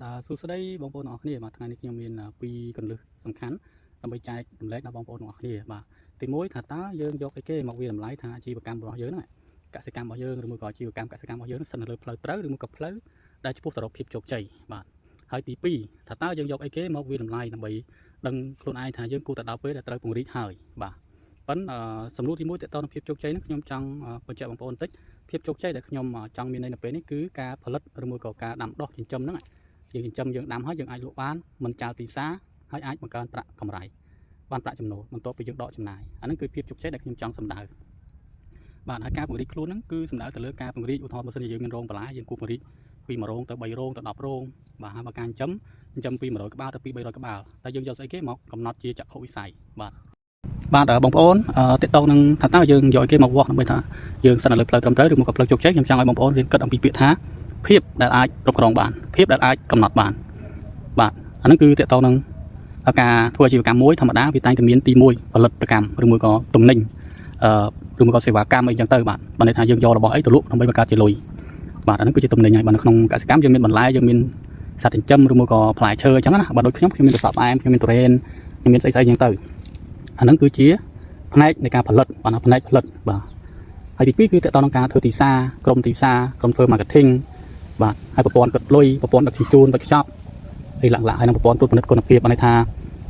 បាទសួស្តីបងប្អូនទាំងអស់គ្នាបាទថ្ងៃនេះខ្ញុំមានពីរកលឹះសំខាន់ដើម្បីចែករំលែកដល់បងប្អូនទាំងអស់គ្នាបាទទី1ថាតើយើងយកអីគេមកវាតម្លៃថាអាជីវកម្មរបស់យើងហ្នឹងកសិកម្មរបស់យើងឬមួយក៏អាជីវកម្មកសិកម្មរបស់យើងស្ថិតនៅលើផ្លូវត្រូវឬមួយក៏ផ្លូវដែលឆ្ពោះទៅរកភាពជោគជ័យបាទហើយទី2ថាតើយើងយកអីគេមកវាតម្លៃដើម្បីដឹងខ្លួនឯងថាយើងគួរតែដល់ពេលដែលត្រូវពង្រីកហើយបាទប៉ិនសំណួរទី1តទៅនឹងភាពជោគជ័យនេះខ្ញុំចង់បញ្ជាក់បងប្អូនបន្តិចភាពជោគជ័យដែលខ្ញុំចង់មានន័យនៅពេលនេះគឺការផលិតឬមួយក៏ការដាំដុះចិញ្ចឹមហ្នឹងយើងចិញ្ចឹមយើងដាំហើយយើងអាចលក់បានមិនចាល់ទីផ្សារហើយអាចបង្កើនប្រាក់កម្រៃបានប្រាក់ចំណូលបន្ទាប់ពីយើងដកចំណាយអាហ្នឹងគឺភាពជោគជ័យដែលខ្ញុំចង់សម្ដៅបាទហើយការពង្រីកខ្លួនហ្នឹងគឺសម្ដៅទៅលើការពង្រីកឧទាហរណ៍បើសិនជាយើងមានរោងបន្លែយើងគួរពង្រីកពី1រោងទៅ3រោងទៅ10រោងបាទហើយបើការចិញ្ចឹមចិញ្ចឹមពី100ក្បាលទៅ2 300ក្បាលតែយើងយកស្អីគេមកកំណត់ជាចក្ខុវិស័យបាទបាទបងប្អូនតកតងនឹងថាតើយើងយកគេមកវាស់ដើម្បីថាយើងស្ថិតនៅលើផ្លូវត្រឹមត្រូវឬមកក៏ផ្លូវជោគជ័យខ្ញុំចង់ឲ្យបងប្អូនរៀនគិតអំពីពាក្យថាភាពដែលអាចគ្រប់គ្រងបានភាពដែលអាចកំណត់បានបាទអាហ្នឹងគឺតកតងនឹងការធ្វើអាជីវកម្មមួយធម្មតាវាតែងតែមានទី1ផលិតកម្មឬមួយក៏ទំនិញអឺឬមួយក៏សេវាកម្មអីចឹងទៅបាទបានន័យថាយើងយករបស់អីទៅលក់ដើម្បីបង្កើតជាលុយបាទអាហ្នឹងគឺជាទំនិញហើយបាទនៅក្នុងកសិកម្មយើងមានបន្លែយើងមានសត្វចិញ្ចឹមឬមួយក៏ផ្លែឈើអញ្ចឹងណាបាទដូចខ្ញុំខ្ញុំមានត្រសក់ផ្អែមខ្ញុំមានទុរេនខ្ញុំមានស្អីស្អីចឹងទៅអាហ្នឹងគឺជាផ្នែកនៃការផលិតបាទផ្នែកផលិតបាទហើយទី2គឺតកតងនឹងការធ្វើទីផ្សារក្រុមទីផ្សារក្រុមធ្វើ marketing បាទហើយប្រព័ន្ធគិតលុយប្រព័ន្ធដឹកជញ្ជូនវេចខ្ចប់ហើយលក្ខណៈហើយនឹងប្រព័ន្ធត្រួតពិនិត្យគុណភាពបានន័យថា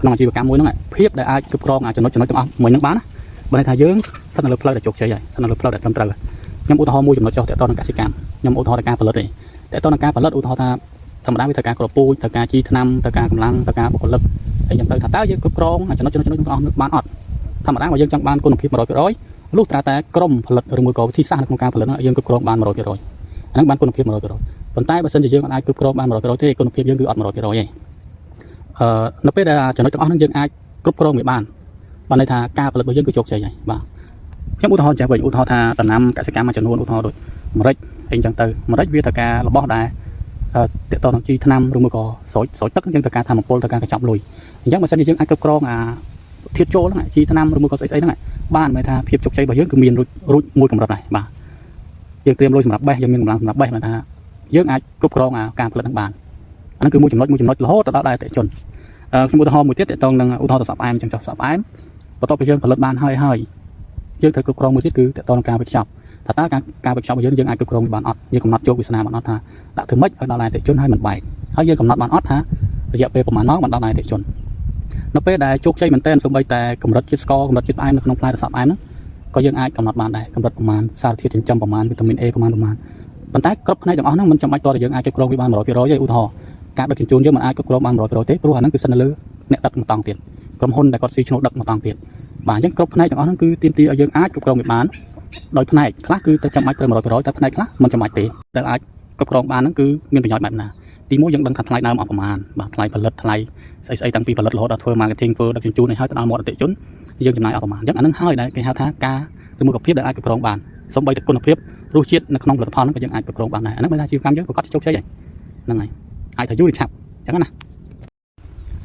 ក្នុងអាជីវកម្មមួយហ្នឹងភាពដែលអាចគ្រប់គ្រងអាចចំណុចចំណុចទាំងអស់មួយហ្នឹងបានណាបានន័យថាយើងស្ថិតនៅលើផ្លូវដែលជោគជ័យហើយស្ថិតនៅលើផ្លូវដែលត្រឹមត្រូវខ្ញុំឧទាហរណ៍មួយចំណុចចុះតទៅនឹងកសិកម្មខ្ញុំឧទាហរណ៍តែការផលិតទេតទៅនឹងការផលិតឧទាហរណ៍ថាធម្មតាវាត្រូវការគ្រាប់ពូជត្រូវការជីថ្នាំត្រូវការកម្លាំងត្រូវការបុគ្គលិកហើយខ្ញុំទៅថាតើយើងគ្រប់គ្រងចំណុចចំណុចចំណុចទាំងអស់បានអត់ធម្មតាបើយើងចង់បានគុណភាព100%លុះត្រាតែក្រុមផលិតឬមួយក៏វិធីសាស្ត្រនៅក្នុងការផលិតហ្នឹងយើងគ្រប់គ្រងបាន100%អាហ្នឹងបានគុណភាព100%ប៉ុន្តែបើសិនជាយើងអាចគ្រប់គ្រងបាន100%ទេគុណភាពយើងគឺអត់100%ទេអឺនៅពេលដែលចំណុចទាំងអស់ហ្នឹងយើងអាចគ្រប់គ្រងវាបានបានន័យថាការផលិតរបស់យើងគឺជោគជ័យហើយបាទខ្ញុំឧទាហរណ៍ចេះវិញឧទាហរណ៍ថាដំណាំកសិកម្មមួយចំនួនឧទាហរណ៍ដូចម្រេចអីចឹងទៅម្រេចវាត្រូវការរបស់ដែលតកតនឹងជីថ្នាំឬមួយក៏ស្រោចស្រោចទឹកយើងត្រូវការធម្មពលត្រូវការកញ្ចប់លុយអញ្ចឹងបើសិនជាយើងអាចគ្រប់គ្រងអាធាតុចូលហ្នឹងជីថ្នាំឬមួយក៏ស្អីស្អីហ្នឹងបានមានថាភាពជោគជ័យរបស់យើងគឺមានរួចរួចមួយកម្រិតដែរបាទយើងត្រៀមលុយសម្រាប់បេះយើងមានកម្លាំងសម្រាប់បេះមានថាយើងអាចគ្រប់គ្រងអាការផលិតហ្នឹងបានអាហ្នឹងគឺមួយចំណុចមួយចំណុចរហូតទៅដល់ដែរអតិថិជនខ្ញុំឧទាហរណ៍មួយទៀតតកតងនឹងឧទាហរណ៍ទៅសក់ផ្អែមអញ្ចឹងចុះសក់ផ្អែមបន្ទាប់ពីយើងផលិតបានហើយហើយយើងត្រូវគ្រប់គ្រងមួយទៀតគឺតកតងនឹងការវេចខ្ចប់ថាតើការការវេចខ្ចប់របស់យើងយើងអាចគ្រប់គ្រងវាបានអត់យើងកំណត់ជោគវាសនាបានអត់ថាដាក់ធ្វើម៉េចឲ្យដល់អតិថិជនហើយមិនបែកហើយយើងកំណត់បានអត់ថារយៈពេលប្រហែលម៉ោងបានដល់អតិថិជននៅពេលដែលជោគជ័យមែនទែនសូម្បីតែកម្រិតជាតិស្ករកម្រិតជាតិផ្អែមនៅក្នុងផ្លែត្រសក់ផ្អែមហ្នឹងក៏យើងអាចកំណត់បានដែរកម្រិតប្រមាណសារធាតុចិញ្ចឹមប្រមាណវីតាមីន A ប្រមាណប្រមាណប៉ុន្តែគ្រប់ផ្នែកទាំងអស់ហ្នឹងមិនចាំបាច់តតែយើងអាចគ្រប់គ្រងវាបាន100%ទេឧទាហរណ៍ការដឹកជញ្ជូនយើងមិនអាចគ្រប់គ្រងបាន100%ទេព្រោះអាហ្នឹងគឺសិននៅលើអ្នកដឹកមកតង់ទៀតក្រុមហ៊ុនដែលគាត់ស៊ីឈ្នួលដឹកមកតង់ទៀតបាទអញ្ចឹងគ្រប់ផ្នែកទាំងអស់ហ្នឹងគឺទាមទារឲ្យយើងអាចគ្រប់គ្រងវាបានដោយផ្នែកខ្លះគឺតែចាំបាច់ត្រូវ100%តែផ្នែកខ្លះមិនចាំបាច់ទេដែលអាចគ្រប់គ្រងបានហ្នឹងគឺមានប្រយោជន៍បែបណាទីមួយយើងដឹងថាថ្លៃដើមអស់ប្រមាណបាទថ្លៃផលិតថ្លៃស្អីស្អីតាំងពីផលិតរហូតដល់ធ្វើ marketing ធ្វើដឹកជញ្ជូនឲ្យហើយទៅដល់មាត់អតិថិជនយើងចំណាយអស់ប្រមាណអញ្ចឹងអាហ្នឹងហើយដែលគេហៅថាការឬមួយក៏ភាពដែលអាចគ្រប់គ្រងបានសូម្បីតែគុណភាពរសជាតិនៅក្នុងផលិតផលហ្នឹងក៏យើងអាចគ្រប់គ្រងបានដែរអាហ្នឹងមានថាអាជីវកម្មយើងប្រកាសជាជោគជ័យហើយហ្នឹងហើយអាចថាយូរឬឆាប់អញ្ចឹងណា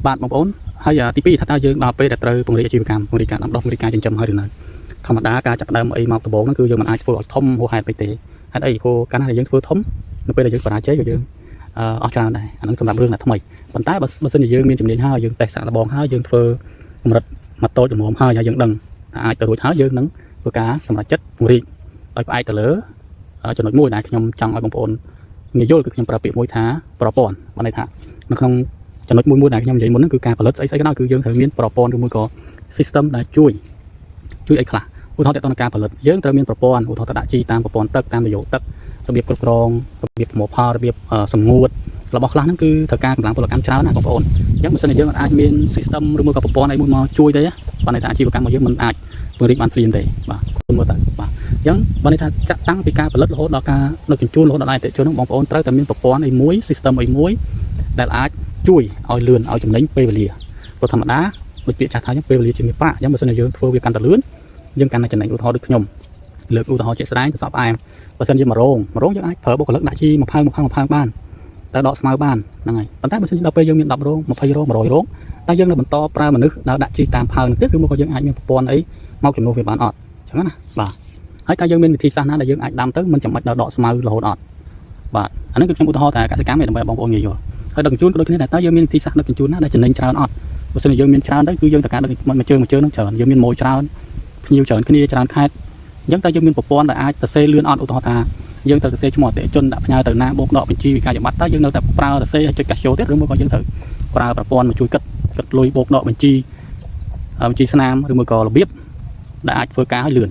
បាទបងប្អូនហើយទី2ថាតើយើងដល់ពេលដែលត្រូវពង្រីកអាជីវកម្មពង្រីកការដាំដុះពង្រីកការចិញ្ចឹមហើយឬនៅធម្មតាការចាប់ផ្ដើមអីមកដំបូងហ្នឹងគឺយើងមិនអាចធ្វើឲ្យធំហួសហេតុពេកទេហេតុអីព្រោះកាលណាដែលយើងធ្វើធំនៅពេលដែលយើងបរាជ័យក៏យើងអស់ច្រើនដែរអាហ្នឹងសម្រាប់រឿងដែលថ្មីប៉ុន្តែបើបើសិនជាយើងមានជំនាញហើយយើងតេស្តសាកល្បងហើយយើងធ្វើកម្រិតមកតូចល្មមហើយហើយយើងដឹងថាអាចទៅរួចហើយយើងនឹងធ្វើការសម្រេចចិត្តពង្រីកដោយផ្អែកទៅលើចំណុចមួយដែលខ្ញុំចង់ឲ្យបងប្អូនងាយយល់គឺខ្ញុំប្រើពាក្យមួយថាប្រព័ន្ធបានន័យថានៅក្នុងចំណុចមួយមួយដែលខ្ញុំនិយាយមុនហ្នឹងគឺការផលិតស្អីស្អីក៏ដោយគឺយើងត្រូវមានប្រព័ន្ធឬមួយក៏ system ដែលជួយជួយអីខ្លះឧទាហរណ៍តទៅនឹងការផលិតយើងត្រូវមានប្រព័ន្ធឧទាហរណ៍ទៅដាក់ជីតាមប្រព័ន្ធទឹកតាមនយោទឹករបៀបគ្រប់គ្រងរបៀបប្រមូលផលរបៀបសម្ងួតរបស់ខ្លះហ្នឹងគឺត្រូវការកម្លាំងពលកម្មច្រើនណាស់បងប្អូនអញ្ចឹងបើសិនជាយើងអាចមាន system ឬមួយក៏ប្រព័ន្ធអីមួយមកជួយទេបានន័យថាអាជីវកម្មរបស់យើងមិនអាចពង្រីកបានភ្លាមទេបាទមើលទៅបាទអញ្ចឹងបានន័យថាចាក់តាំងពីការផលិតរហូតដល់ការដឹកជញ្ជូនរហូតដល់អតិថិជនហ្នឹងបងប្អូនត្រូវតែមានប្រព័ន្ធអីមួយ system អីមួយដែលអាចជួយឲ្យលឿនឲ្យចំណេញពេលវេលាព្រោះធម្មតាដូចពាក្យចាស់ថាអញ្ចឹងពេលវេលាជាមាសប្រាក់អញ្ចឹងបើសិនជាយើងធ្វើវាកាន់តែលឿនយើងកាន់តែចំណេញឧទាហរណ៍ដូចខ្ញុំលើកឧទាហរណ៍ជាក់ស្ដែងទៅសក់ផ្អែមបើសិនជាមួយរោងមួយរោងយើងអាចប្រើបុគ្គលិកដាក់ជីមួយផើងមួយផើងមួយផើងបានតែដកស្មៅបានហ្នឹងហើយប៉ុន្តែបើសិនជាដល់ពេលយើងមាន10រោង20រោង100រោងតែយើងនៅបន្តប្រើមនុស្សដើរដាក់ជីតាមផើងទៀតឬមកក៏យើងអាចមានប្រព័ន្ធអីមកជំនួសវាបានអត់អញ្ចឹងណាបាទហើយតើយើងមានវិធីសាស្ត្រណាដែលយើងអាចដាំទៅមិនចាំបាច់ដល់ដកស្មៅរហូតអត់បាទអានេះគឺខ្ញុំឧទាហរណ៍តែកសិកម្មឯងដើម្បីឲ្យបងប្អូនងាយយល់ ហើយដឹកជញ្ជូនក៏ដូចគ្នាដែរតើយើងមានវិធីសាស្ត្រដឹកជញ្ជូនណាដែលចំណេញច្រើនអត់បើសិនជាយើងមានច្រើនទៅគឺយើងត្រូវការដឹកមួយជើងមួយជើងហ្នឹងច្រើនយើងមានម៉ូយច្រើនភ្ញៀវច្រើនគ្នាច្រើនខេត្តអញ្ចឹងតើយើងមានប្រព័ន្ធដែលអាចសរសេរលឿនអត់ឧទាហរណ៍ថាយើងត្រូវសរសេរឈ្មោះអតិថិជនដាក់ផ្ញើទៅណាបូកដកបញ្ជីវិក័យប័ត្រតើយើងនៅតែប្រើសរសេរឲ្យចុចកាសយ៉ូទៀតឬមួយក៏យើងត្រូវប្រើប្រព័ន្ធមកជួយគិតគិតលុយបូកដកបញ្ជីបញ្ជីស្នាមឬមួយក៏របៀបដែលអាចធ្វើការឲ្យលឿន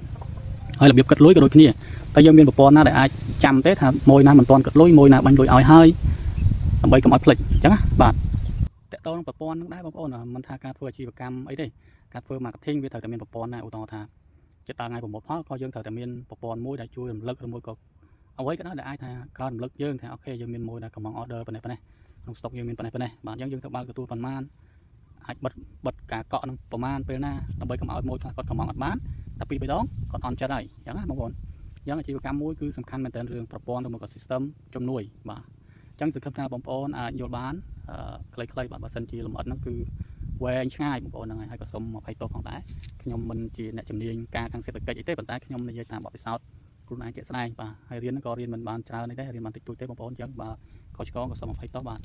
ហើយរបៀបគិតលុយក៏ដូចគ្នាតើយើងមានប្រព័ន្ធណាដែលអាចចាំទេថាមួយណាមិនទាន់គិតលុយមួយណាបាញ់លុយឲ្យហើយដើម្បីកុំឲ្យភ្លេចអញ្ចឹងណាបាទតកតងនឹងប្រព័ន្ធហ្នឹងដែរបងប្អូនមិនថាការធ្វើអាជីវកម្មអីទេការធ្វើ marketing វាត្រូវតែមានប្រព័ន្ធដែរឧទាហរណ៍ថាចិត្តដល់ថ្ងៃប្រមូលផលក៏យើងត្រូវតែមានប្រព័ន្ធមួយដែលជួយរំលឹកឬមួយក៏អ្វីក៏ដោយដែលអាចថាក្រោយរំលឹកយើងថា OK យើងមានមួយដែលកំង order ប៉ុណ្ណេះប៉ុណ្ណេះក្នុង stock យើងមានប៉ុណ្ណេះប៉ុណ្ណេះបាទអញ្ចឹងយើងត្រូវបើកទទួលប៉ុន្មានអាចបិទបិទការកក់នឹងប្រមាណពេលណាដើម្បីកុំឲ្យមួយខ្លះគាត់កំងអត់បានតែពីរបីដងគាត់អន់ចិត្តហើយអញ្ចឹងណាបងប្អូនអញ្ចឹងអាជីវកម្មមួយគឺសំខាន់មែនទែនរឿងប្រព័ន្ធឬមួយក៏ system ជំនួយបាទអញ្ចឹងសង្ឃឹមថាបងប្អូនអាចយល់បានខ្លីៗបាទបើសិនជាលម្អិតហ្នឹងគឺវែងឆ្ងាយបងប្អូនហ្នឹងហើយហើយក៏សូមអភ័យទោសផងដែរខ្ញុំមិនជាអ្នកជំនាញការខាងសេដ្ឋកិច្ចអីទេប៉ុន្តែខ្ញុំនិយាយតាមបទពិសោធន៍ខ្លួនឯងជាក់ស្ដែងបាទហើយរៀនក៏រៀនមិនបានច្រើនទេរៀនបានតិចតួចទេបងប្អូនអញ្ចឹងបាទខុសឆ្គងក៏សូមអភ័យទោសបាទ។